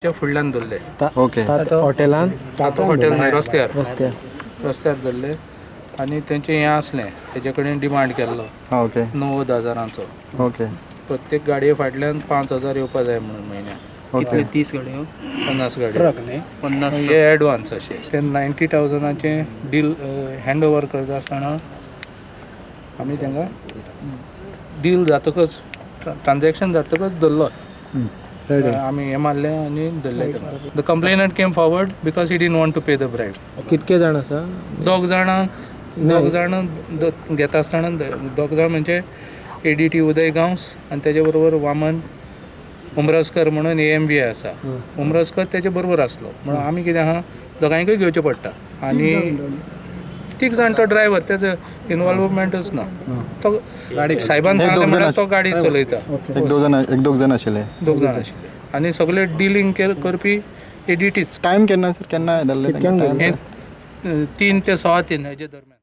फुडल्यान धरले. ओके. हॉटेलान? हॉटेल रस्त्यार, रस्त्यार धरले आनी तेंचें हें आसलें, तेजे कडेन डिमांड केल्लो. ओके. 90,000चो. ओके. प्रत्येक गाडये फाटल्यान 5,000 येवपा जाय म्हणून म्हयन्याक. ओके. 30 गाडयो, 50 गाडयो, 50 हे एडवान्स अशें. ते 90,000चें डील हँड ओवर करता आसतना आमी तांकां डील जातकच, ट्रान्जॅक्शन जातकच धरलो. आमी हें मारलें आनी धरलें तांकां. The complainant came forward because he didn't want to pay the bribe. कितके जाण आसा? दोग जाणां, दोग जाणां घेता आसतना, दोग जाण म्हणजे ADT उदय गांवस आनी तेजे बरोबर वामन उमरसकर म्हणून AMV आसा. उमरसकर तेजे बरोबर आसलो म्हणून आमी कितें आहा, दोगांयकूय घेवचें पडटा. आनी तीग जाण, तो ड्रायव्हर तेजो इनवॉल्वमेंटूच ना. तो सायबान सांगलें म्हणल्यार तो गाडी चलयता. एक दोग जाण, एक दोग जाण आशिल्ले. दोग जाण आशिल्ले आनी सगळे डिलींग करपी ADTच. टायम केन्ना सर, केन्ना धरले? 3 ते 3.25 हेजे दरम्यान.